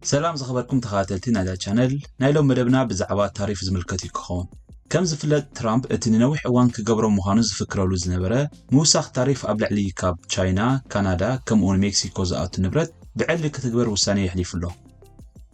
ሰላም ዝኸበርኩም ተኸታተልቲ ናይዛ ቻነል፣ ናይ ሎም መደብና ብዛዕባ ታሪፍ ዝምልከት እዩ ክኸውን። ከም ዝፍለጥ ትራምፕ እቲ ንነዊሕ እዋን ክገብሮ ምዃኑ ዝፍክረሉ ዝነበረ ምውሳኽ ታሪፍ ኣብ ልዕሊ ካብ ቻይና፣ ካናዳ ከምኡውን ሜክሲኮ ዝኣቱ ንብረት ብዕሊ ክትግበር ውሳኔ የሕሊፉ ኣሎ።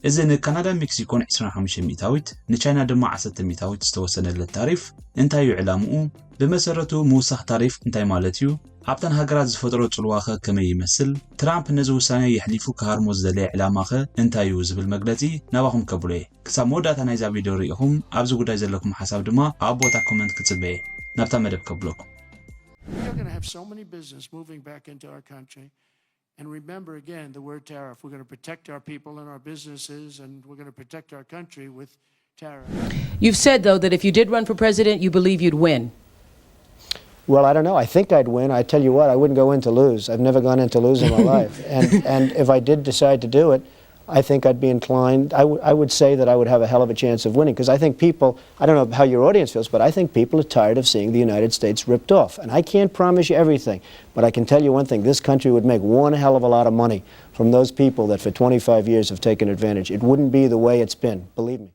እዚ ንካናዳን ሜክሲኮን ዕስራን ሓሙሽተ ሚእታዊት ንቻይና ድማ ዓሰርተ ሚእታዊት ዝተወሰነለት ታሪፍ እንታይ እዩ ዕላምኡ? ብመሰረቱ ምውሳኽ ታሪፍ እንታይ ማለት እዩ? ኣብተን ሃገራት ዝፈጥሮ ጽልዋኸ ከመይ ይመስል? ትራምፕ ነዚ ውሳኔ የሕሊፉ ክሃርሞ ዝደለየ ዕላማኸ እንታይ እዩ ዝብል መግለጺ ናባኹም ከብሎ እየ። ክሳብ መወዳእታ ናይዛ ቪድዮ ርኢኹም ኣብዚ ጉዳይ ዘለኩም ሓሳብ ድማ ኣብ ቦታ ኮመንት ክጽበየ። ናብታ መደብ ከብለኩም። You're going to have so many business moving back into our country. And remember again the word tariff. We're going to protect our people and our businesses, and we're going to protect our country with tariffs. You've said, though, that if you did run for president, you believe you'd win. Well, I don't know. I think I'd win. I tell you what, I wouldn't go in to lose. I've never gone in to lose in my life. And, and if I did decide to do it, I think I'd be inclined, I would- I would say that I would have a hell of a chance of winning because I think people, I don't know how your audience feels, but I think people are tired of seeing the United States ripped off. And I can't promise you everything, but I can tell you one thing, this country would make one hell of a lot of money from those people that for twenty-five years have taken advantage. It wouldn't be the way it's been, believe me.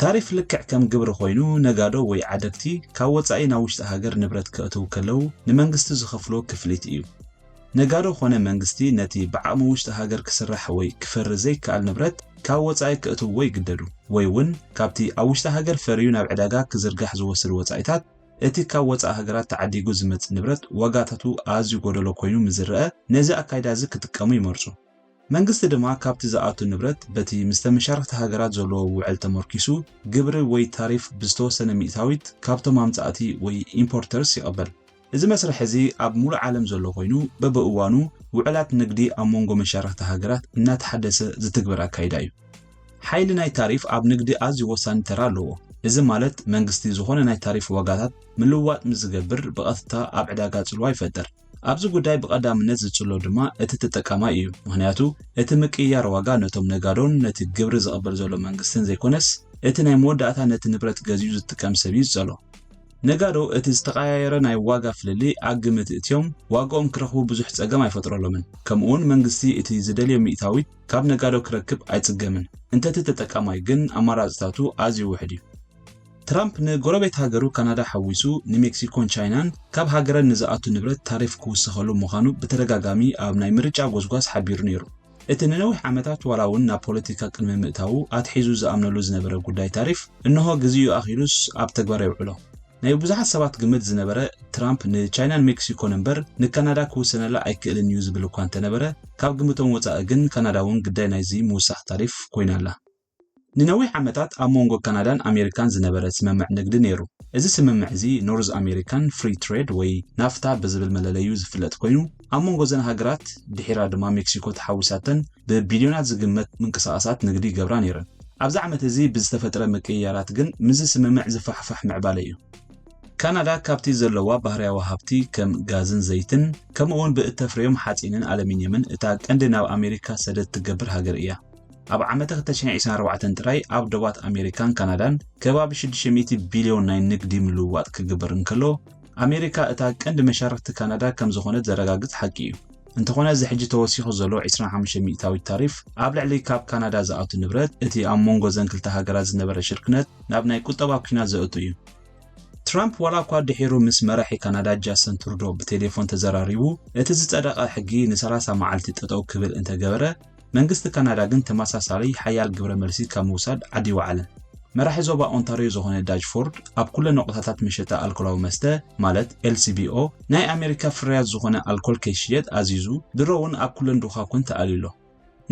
ታሪፍ ልክዕ ከም ግብሪ ኮይኑ ነጋዶ ወይ ዓደግቲ ካብ ወጻኢ ናብ ውሽጢ ሃገር ንብረት ከእትው ከለው ንመንግስቲ ዝኸፍሎ ክፍሊት እዩ። ነጋዶ ኾነ መንግስቲ ነቲ ብዓቕሚ ውሽጢ ሃገር ክስራሕ ወይ ክፈሪ ዘይከኣል ንብረት ካብ ወጻኢ ከእትውዎ ይግደዱ፣ ወይ እውን ካብቲ ኣብ ውሽጢ ሃገር ፈርዩ ናብ ዕዳጋ ክዝርጋሕ ዝወስድ ወጻኢታት እቲ ካብ ወጻኢ ሃገራት ተዓዲጉ ዝመጽእ ንብረት ዋጋታቱ ኣዝዩ ጎደሎ ኮይኑ ምዝረአ ነዚ ኣካይዳ እዚ ክጥቀሙ ይመርጹ። መንግስቲ ድማ ካብቲ ዝኣቱ ንብረት በቲ ምስተ መሻርኽቲ ሃገራት ዘለዎ ውዕል ተመርኪሱ ግብሪ ወይ ታሪፍ ብዝተወሰነ ሚእታዊት ካብቶም ኣምጻእቲ ወይ ኢምፖርተርስ ይቐበል። እዚ መስርሕ እዚ ኣብ ሙሉእ ዓለም ዘሎ ኮይኑ በብእዋኑ ውዕላት ንግዲ ኣብ መንጎ መሻርኽቲ ሃገራት እናተሓደሰ ዝትግበር ኣካይዳ እዩ። ሓይሊ ናይ ታሪፍ ኣብ ንግዲ ኣዝዩ ወሳኒ ተራ ኣለዎ። እዚ ማለት መንግስቲ ዝኾነ ናይ ታሪፍ ዋጋታት ምልውዋጥ ምስ ዝገብር ብቐጥታ ኣብ ዕዳጋ ጽልዋ ይፈጥር። ኣብዚ ጉዳይ ብቐዳምነት ዝጽሎ ድማ እቲ ተጠቃማይ እዩ። ምኽንያቱ እቲ ምቅይያር ዋጋ ነቶም ነጋዶን ነቲ ግብሪ ዝቐበል ዘሎ መንግስትን ዘይኮነስ እቲ ናይ መወዳእታ ነቲ ንብረት ገዚኡ ዝጥቀም ሰብ እዩ ዝጸሎ። ነጋዶ እቲ ዝተቐያየረ ናይ ዋጋ ፍልልይ ኣብ ግምት እትዮም ዋጋኦም ክረኽቡ ብዙሕ ጸገም ኣይፈጥረሎምን። ከምኡውን መንግስቲ እቲ ዝደልዮ ሚእታዊት ካብ ነጋዶ ክረክብ ኣይጽገምን። እንተቲ ተጠቃማይ ግን ኣማራጽታቱ ኣዝዩ ውሕድ እዩ። ትራምፕ ንጎረቤት ሃገሩ ካናዳ ሓዊሱ ንሜክሲኮን ቻይናን ካብ ሃገረን ንዝኣቱ ንብረት ታሪፍ ክውሰኸሉ ምዃኑ ብተደጋጋሚ ኣብ ናይ ምርጫ ጎስጓስ ሓቢሩ ነይሩ። እቲ ንነዊሕ ዓመታት ዋላ እውን ናብ ፖለቲካ ቅድሚ ምእታዉ ኣትሒዙ ዝኣምነሉ ዝነበረ ጉዳይ ታሪፍ እንሆ ግዜኡ ኣኺሉስ ኣብ ተግባር የውዕሎ። ናይ ብዙሓት ሰባት ግምት ዝነበረ ትራምፕ ንቻይናን ሜክሲኮን እምበር ንካናዳ ክውሰነላ ኣይክእልን እዩ ዝብል እኳ እንተነበረ ካብ ግምቶም ወፃኢ ግን ካናዳ እውን ግዳይ ናይዚ ምውሳኽ ታሪፍ ኮይና ኣላ። ንነዊሕ ዓመታት ኣብ መንጎ ካናዳን ኣሜሪካን ዝነበረ ስምምዕ ንግዲ ነይሩ። እዚ ስምምዕ እዚ ኖርዝ ኣሜሪካን ፍሪ ትሬድ ወይ ናፍታ ብዝብል መለለዩ ዝፍለጥ ኮይኑ ኣብ መንጎ ዘን ሃገራት ድሒራ ድማ ሜክሲኮ ተሓዊሳተን ብቢልዮናት ዝግመት ምንቅስቓሳት ንግዲ ይገብራ ነይረን። ኣብዚ ዓመት እዚ ብዝተፈጥረ ምቅይያራት ግን ምስዚ ስምምዕ ዝፋሕፋሕ ምዕባለ እዩ። ካናዳ ካብቲ ዘለዋ ባህርያዊ ሃብቲ ከም ጋዝን ዘይትን ከምኡውን ብእተፍርዮም ሓፂንን ኣለሚንየምን እታ ቀንዲ ናብ ኣሜሪካ ሰደድ ትገብር ሃገር እያ። ኣብ ዓመተ ክልተ ሽሕን ዕስራን ኣርባዕተን ጥራይ ኣብ ዶባት ኣሜሪካን ካናዳን ከባቢ ሽዱሽተ ሚእቲ ቢልዮን ናይ ንግዲ ምልውዋጥ ክግበር እንከሎ ኣሜሪካ እታ ቀንዲ መሻርክቲ ካናዳ ከም ዝኾነት ዘረጋግጽ ሓቂ እዩ። እንተኾነ እዚ ሕጂ ተወሲኹ ዘሎ ዕስራን ሓሙሽተ ሚእታዊት ታሪፍ ኣብ ልዕሊ ካብ ካናዳ ዝኣቱ ንብረት እቲ ኣብ መንጎ ዘን ክልተ ሃገራት ዝነበረ ሽርክነት ናብ ናይ ቁጠባ ኲናት ዘእቱ እዩ። ትራምፕ ዋላ እኳ ድሒሩ ምስ መራሒ ካናዳ ጃሰን ትሩዶ ብቴሌፎን ተዘራሪቡ እቲ ዝጸደቐ ሕጊ ንሰላሳ መዓልቲ ጠጠው ክብል እንተገበረ መንግስቲ ካናዳ ግን ተመሳሳሊ ሓያል ግብረ መልሲ ካብ ምውሳድ ዓዲ ይወዓለን። መራሒ ዞባ ኦንታርዮ ዝኾነ ዳጅፎርድ ኣብ ኩለን ነቑጣታት መሸጣ ኣልኮላዊ መስተ ማለት ኤልሲቢኦ ናይ ኣሜሪካ ፍርያት ዝኾነ ኣልኮል ከይሽየጥ ኣዚዙ ድሮ እውን ኣብ ኩለን ድዃኩን ተኣልዩ ኣሎ።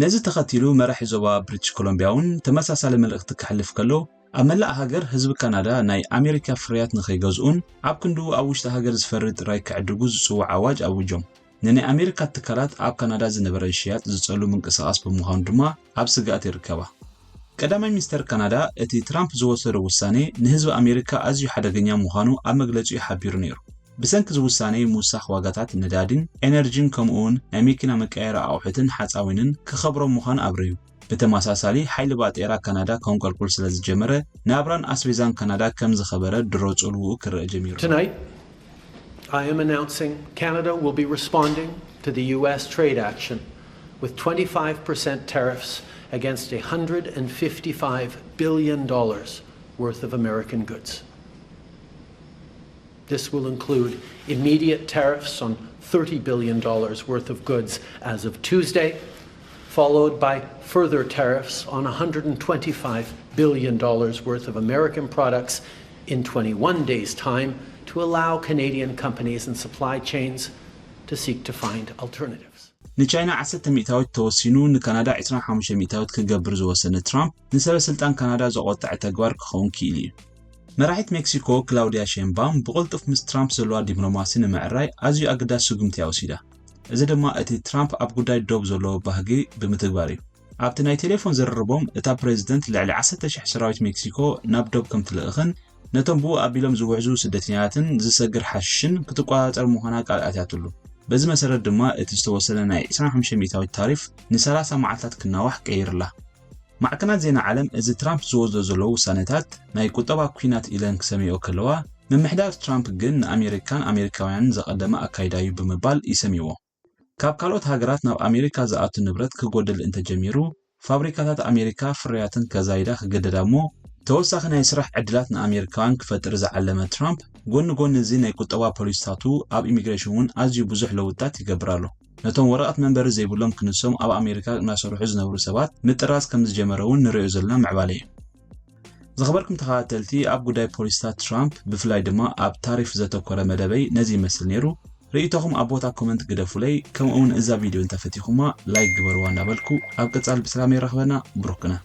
ነዚ ተኸቲሉ መራሒ ዞባ ብሪቲሽ ኮሎምቢያ እውን ተመሳሳሊ መልእኽቲ ከሕልፍ ከሎ ኣብ መላእ ሃገር ህዝቢ ካናዳ ናይ ኣሜሪካ ፍርያት ንኸይገዝኡን ኣብ ክንድኡ ኣብ ውሽጢ ሃገር ዝፈሪ ጥራይ ክዕድጉ ዝጽውዕ ኣዋጅ ኣዊጆም። ንናይ ኣሜሪካ ትካላት ኣብ ካናዳ ዝነበረ ሽያጥ ዝጸሉ ምንቅስቓስ ብምዃኑ ድማ ኣብ ስግኣት ይርከባ። ቀዳማይ ሚኒስተር ካናዳ እቲ ትራምፕ ዝወሰዶ ውሳኔ ንህዝቢ ኣሜሪካ ኣዝዩ ሓደገኛ ምዃኑ ኣብ መግለጺኡ ሓቢሩ ነይሩ። ብሰንኪ እዚ ውሳኔ ምውሳኽ ዋጋታት ነዳዲን ኤነርጂን ከምኡውን ናይ መኪና መቀየሪ ኣቑሑትን ሓፃዊንን ክኸብሮም ምዃኑ ኣብርዩ። ብተመሳሳሊ ሓይሊ ባጤራ ካናዳ ከንቆልቁል ስለ ዝጀመረ ናብራን ኣስቤዛን ካናዳ ከም ዝኸበረ ድሮ ጽልውኡ ክረአ ጀሚሩ። Tonight, I am announcing Canada will be responding to the U S trade action with twenty-five percent tariffs against one hundred fifty-five billion dollars worth of American goods. This will include immediate tariffs on thirty billion dollars worth of goods as of Tuesday, followed by further tariffs on one hundred twenty-five billion dollars worth of American products in twenty-one days' time to allow Canadian companies and supply chains to seek to find alternatives. ንቻይና ዓሰርተ ሚእታዊት ተወሲኑ፣ ንካናዳ ዕስራን ሓሙሽተ ሚእታዊት ክገብር ዝወሰነ ትራምፕ፣ ንሰበ ስልጣን ካናዳ ዘቖጠዐ ተግባር ክኸውን ክኢሉ እዩ። መራሒት ሜክሲኮ ክላውዲያ ሼንባም ብቕልጡፍ ምስ ትራምፕ ዘለዋ ዲፕሎማሲ ንምዕራይ ኣዝዩ ኣገዳሲ ስጉምቲ እያ ወሲዳ። እዚ ድማ እቲ ትራምፕ ኣብ ጉዳይ ዶብ ዘለዎ ባህጊ ብምትግባር እዩ። ኣብቲ ናይ ቴሌፎን ዝርርቦም፣ እታ ፕሬዚደንት ልዕሊ ዓሰርተ ሽሕ ሰራዊት ሜክሲኮ ናብ ዶብ ከም ትልእኽን ነቶም ብኡ ኣቢሎም ዝውሕዙ ስደተኛታትን ዝሰግር ሓሽሽን ክትቆጻጸር ምዃና ቃል ኣትያትሉ። በዚ መሰረት ድማ እቲ ዝተወሰነ ናይ ዕስራን ሓሙሽተ ሚእታዊት ታሪፍ ንሰላሳ መዓልታት ክናዋሕ ቀይርላ። ማዕከናት ዜና ዓለም እዚ ትራምፕ ዝወስዶ ዘሎ ውሳነታት ናይ ቁጠባ ኲናት ኢለን ክሰምይኦ ከለዋ፣ ምምሕዳር ትራምፕ ግን ንኣሜሪካን ኣሜሪካውያንን ዘቐደመ ኣካይዳ እዩ ብምባል ይሰምይዎ። ካብ ካልኦት ሃገራት ናብ ኣሜሪካ ዝኣቱ ንብረት ክጎድል እንተጀሚሩ፣ ፋብሪካታት ኣሜሪካ ፍርያተን ከዛይዳ ክገደዳ እሞ፣ ተወሳኺ ናይ ስራሕ ዕድላት ንኣሜሪካውያን ክፈጥር ዝዓለመ ትራምፕ፣ ጎኒ ጎኒ እዚ ናይ ቁጠባ ፖሊሲታቱ ኣብ ኢሚግሬሽን እውን ኣዝዩ ብዙሕ ለውጥታት ይገብር ኣሎ። ነቶም ወረቐት መንበሪ ዘይብሎም ክንሶም ኣብ ኣሜሪካ እናሰርሑ ዝነብሩ ሰባት ምጥራዝ ከም ዝጀመረ እውን ንሪኦ ዘለና ምዕባለ እዩ። ዝኸበርኩም ተኸታተልቲ፣ ኣብ ጉዳይ ፖሊሲታት ትራምፕ፣ ብፍላይ ድማ ኣብ ታሪፍ ዘተኮረ መደበይ ነዚ ይመስል ነይሩ። ርእይቶኹም ኣብ ቦታ ኮመንት ግደፉለይ፣ ከምኡ እውን እዛ ቪድዮ እንተፈቲኹማ ላይክ ግበርዋ እናበልኩ፣ ኣብ ቀጻሊ ብሰላም የራኽበና። ብሩክ ግና።